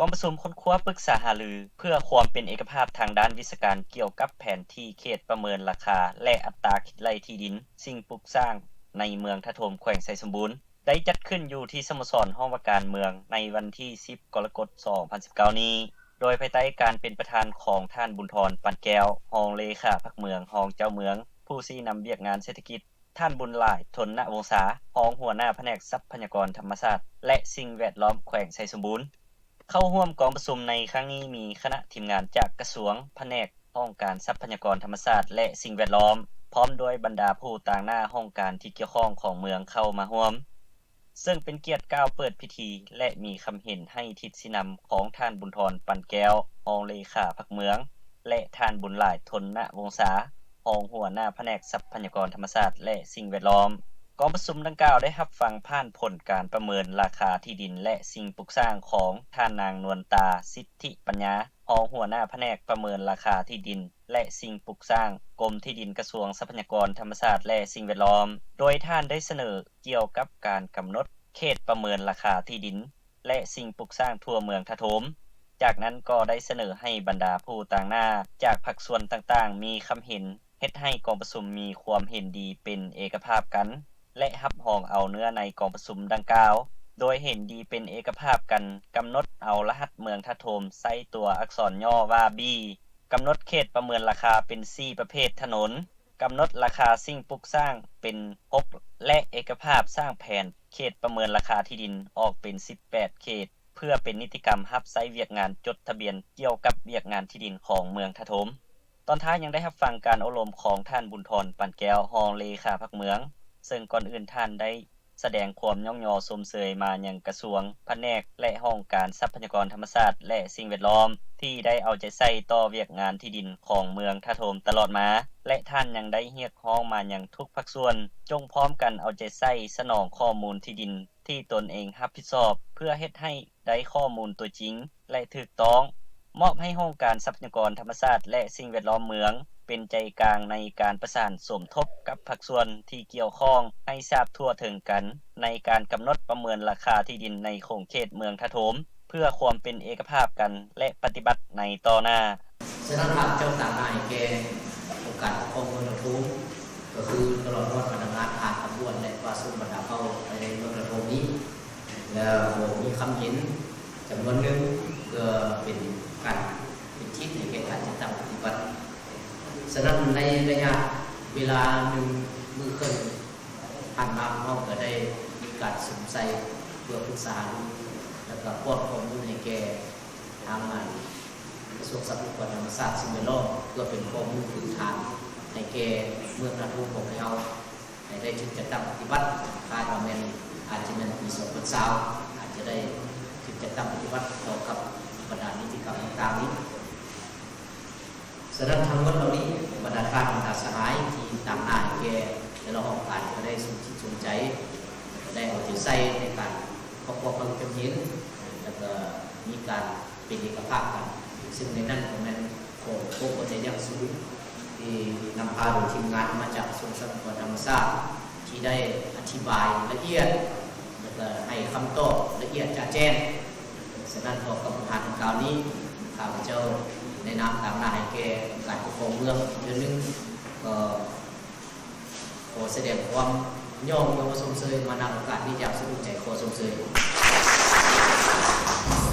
ກອງປະຊຸມຄົ້ນຄວ້າປຶກສາຫາລືເພື່ອຄວາມເປັນເອກະພາບທາງດ້ານວິຊາການກ່ຽວກັບແຜນທີ່ເຂດປະເມີນລາຄາ ແລະ ອັດຕາຄິດໄລ່ທີ່ດິນ, ສິ່ງປຸກສ້າງໃນເມືອງທ່າໂທມ ແຂວງໄຊສົມບູນ ໄດ້ຈັດຂຶ້ນຢູ່ທີ່ສະໂມສອນຫ້ອງວ່າການເມືອງໃນວັນທີສິບ ກໍລະກົດ ສອງພັນສິບເກົ້ານີ້ ໂດຍພາຍໃຕ້ການເປັນປະທານຂອງທ່ານ ບຸນທອນ ປານແກ້ວ ຮອງເລຂາພັກເມືອງ, ຮອງເຈົ້າເມືອງ, ຜູ້ຊີ້ນຳວຽກງານເສດຖະກິດ, ທ່ານ ບຸນຫຼາຍ ທົນນະວົງສາ ຮອງຫົວໜ້າພະແນກຊັບພະຍາກອນທຳມະຊາດ ແລະ ສິ່ງແວດລ້ອມແຂວງໄຊສົມບູນ. ເຂົ້າຮ່ວມກອງປະຊຸມໃນຄັ້ງນີ້ມີຄະນະທີມງານຈາກກະຊວງ, ພະແນກ, ຫ້ອງການຊັບພະຍາກອນທຳມະຊາດ ແລະ ສິ່ງແວດລ້ອມ, ພ້ອມດ້ວຍບັນດາຜູ້ຕາງໜ້າຫ້ອງການທີ່ກ່ຽວຂ້ອງຂອງເມືອງເຂົ້າມາຮ່ວມ. ເຊິ່ງເປັນກຽດກ່າວເປີດພິທີ ແລະ ມີຄຳເຫັນໃຫ້ທິດຊີ້ນຳຂອງທ່ານ ບຸນທອນ ປານແກ້ວ ຮອງເລຂາພັກເມືອງ ແລະ ທ່ານ ບຸນຫຼາຍ ທົນນະວົງສາ ຮອງຫົວໜ້າພະແນກຊັບພະຍາກອນທຳມະຊາດ ແລະ ສິ່ງແວດລ້ອມ. ກອງປະຊຸມດັ່ງກ່າວໄດ້ຮັບຟັງຜ່ານຜົນການປະເມີນລາຄາທີ່ດິນ ແລະ ສິ່ງປຸກສ້າງຂອງທ່ານ ນາງ ນວນຕາ ສິດທິປັນຍາ ຮອງຫົວໜ້າພະແນກປະເມີນລາຄາທີ່ດິນ ແລະ ສິ່ງປຸກສ້າງ ກົມທີ່ດິນ ກະຊວງຊັບພະຍາກອນທຳມະຊາດ ແລະ ສິ່ງແວດລ້ອມ, ໂດຍທ່ານໄດ້ສະເໜີກ່ຽວກັບການກຳນົດເຂດປະເມີນລາຄາທີ່ດິນ ແລະ ສິ່ງປຸກສ້າງທົ່ວເມືອງທ່າໂທມ. ຈາກນັ້ນກໍໄດ້ສະເໜີໃຫ້ບັນດາຜູ້ຕາງໜ້າຈາກພາກສ່ວນຕ່າງໆ ມີຄຳເຫັນ ເຮັດໃຫ້ກອງປະຊຸມມີຄວາມເຫັນດີເປັນເອກະພາບກັນ ແລະ ຮັບຮອງເອົາເນື້ອໃນກອງປະຊຸມດັ່ງກ່າວ ໂດຍເຫັນດີເປັນເອກະພາບກັນ ກຳນົດເອົາລະຫັດເມືອງທ່າໂທມໃສ່ຕົວອັກສອນຫຍໍ້ວ່າ B, ກຳນົດເຂດປະເມີນລາຄາເປັນສີ່ປະເພດຖະໜົນ, ກຳນົດລາຄາສິ່ງປຸກສ້າງເປັນຫົກ ແລະ ເອກະພາບສ້າງແຜນເຂດປະເມີນລາຄາທີ່ດິນອອກເປັນສິບແປດເຂດ ເພື່ອເປັນນິຕິກຳຮັບໃຊ້ວຽກງານຈົດທະບຽນກ່ຽວກັບວຽກງານທີ່ດິນຂອງເມືອງທ່າໂທມ. ຕອນທ້າຍຍັງໄດ້ຮັບຟັງການໂອ້ລົມຂອງທ່ານ ບຸນທອນ ປານແກ້ວ ຮອງເລຂາພັກເມືອງ, ເຊິ່ງກ່ອນອື່ນທ່ານໄດ້ສະແດງຄວາມຍ້ອງຍໍຊົມເຊີຍມາຍັງກະຊວງ, ພະແນກ ແລະ ຫ້ອງການຊັບພະຍາກອນທຳມະຊາດ ແລະ ສິ່ງແວດລ້ອມ ທີ່ໄດ້ເອົາໃຈໃສ່ຕໍ່ວຽກງານທີ່ດິນຂອງເມືອງທ່າໂທມຕະຫຼອດມາ ແລະ ທ່ານຍັງໄດ້ຮຽກຮ້ອງມາຍັງທຸກພາກສ່ວນ ຈົ່ງພ້ອມກັນເອົາໃຈໃສ່ສະໜອງຂໍ້ມູນທີ່ດິນ ທີ່ຕົນເອງຮັບຜິດຊອບ ເພື່ອເຮັດໃຫ້ໄດ້ຂໍ້ມູນຕົວຈິງ ແລະ ຖືກຕ້ອງ, ມອບໃຫ້ຫ້ອງການຊັບພະຍາກອນທຳມະຊາດ ແລະ ສິ່ງແວດລ້ອມເມືອງ ເປັນໃຈກາງໃນການປະສານສົມທົບກັບພາກສ່ວນທີ່ກ່ຽວຂ້ອງໃຫ້ຊາບທົ່ວເຖິງກັນ ໃນການກຳນົດປະເມີນລາຄາທີ່ດິນໃນຂົງເຂດເມືອງທ່າໂທມ ເພື່ອຄວາມເປັນເອກະພາບກັນ ແລະ ປະຕິບັດໃນຕໍ່ໜ້າ. ສະນັ້ນ ຂ້າພະເຈົ້າຕາງໜ້າໃຫ້ແກ່ອົງການປົກຄອງເມືອງທ່າໂທມ ກໍຄືຕະຫຼອດຮອດພະນັກງານ, ທະຫານ, ຕຳຫຼວດ ແລະ ປະຊາຊົນບັນດາເຜົ່າພາຍໃນເມືອງທ່າໂທມນີ້ ແລ້ວກໍມີຄຳເຫັນຈຳນວນໜຶ່ງ ເພື່ອເປັນການເປັນທິດໃຫ້ແກ່ການຈັດຕັ້ງປະຕິບັດ. ສະນັ້ນ ໃນໄລຍະເວລາໜຶ່ງມື້ເຄິ່ງຜ່ານມາ ພວກເຮົາກໍໄດ້ມີການສຸມໃສ່ເພື່ອປຶກສາຫາລື ແລ້ວກໍປ້ອນຂໍ້ມູນໃຫ້ແກ່ ທາງກະຊວງຊັບພະຍາກອນທຳມະຊາດ ສິ່ງແວດລ້ອມ ເພື່ອເປັນຂໍ້ມູນພື້ນຖານໃຫ້ແກ່ເມືອງທ່າໂທມຂອງພວກເຮົາ ໃຫ້ໄດ້ຖືກຈັດຕັ້ງປະຕິບັດ. ຄາດວ່າແມ່ນ ອາດຈະແມ່ນປີສອງພັນຊາວ ອາດຈະໄດ້ຖືກຈັດຕັ້ງປະຕິບັດຕໍ່ກັບບັນດານິຕິກຳຕ່າງໆນີ້. ສະນັ້ນ ທັງໝົດເຫຼົ່ານີ້ ບັນດາທ່ານບັນດາສະຫາຍທີ່ຕາງໜ້າໃຫ້ແກ່ແຕ່ລະຫ້ອງການ ກໍໄດ້ສົນຈິດສົນໃຈ ແລະ ກໍໄດ້ເອົາໃຈໃສ່ໃນການປະກອບຄວາມຄິດຄວາມເຫັນ ແລ້ວກໍມີການ ເປັນເອກະພາບກັນ, ຊຶ່ງໃນນັ້ນກໍແມ່ນຂໍຂອບພະຄຸນຢ່າງສູງ ທີ່ນຳພາໂດຍທີມງານມາຈາກກະຊວງຊັບພະຍາກອນທຳມະຊາດ ທີ່ໄດ້ອະທິບາຍລະອຽດ ແລ້ວກໍໃຫ້ຄຳຕອບລະອຽດຈະແຈ້ງ. ສະນັ້ນ ຕໍ່ຄຳປະທານດັ່ງກ່າວນີ້ ຂ້າພະເຈົ້າໃນນາມຕາງໜ້າໃຫ້ແກ່ອົງການປົກຄອງເມືອງເທື່ອໜຶ່ງ ກໍ ຂໍສະແດງຄວາມຍ້ອງຍໍຊົມເຊີຍມາ ນຳໂອກາດນີ້ຢ່າງສຸດຫົວໃຈ. ຂໍຊົມເຊີຍ.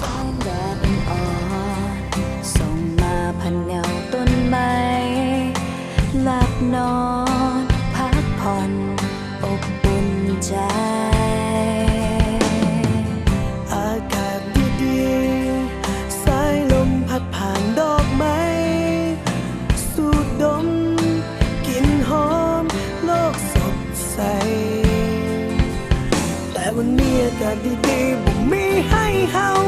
ສອງດອກອ່ອນໆ ສົ່ງມາພັນເງົາຕົ້ນໄມ້ ຫຼັບນອນພັກຜ່ອນອົບອຸ່ນໃຈ. ອາກາດດີໆ ສາຍລົມພັດຜ່ານດອກໄມ້ ສູດດົມ ກິ່ນຫອມໂລກສົດໃສ. ແຕ່ວັນນີ້ອາກາດດີໆ ບໍ່ມີໃຫ້ເຮົາ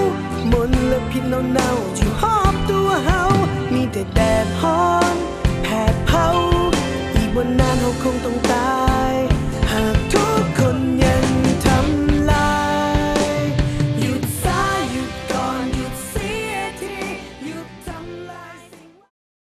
ມົນລະພິດເນົ່າໆ ຢູ່ຮອບຕົວເຮົາ ມີແຕ່ແດດຮ້ອນແຜດເຜົາ. ອີກບໍ່ນານເຮົາຄົງຕ້ອງຕາ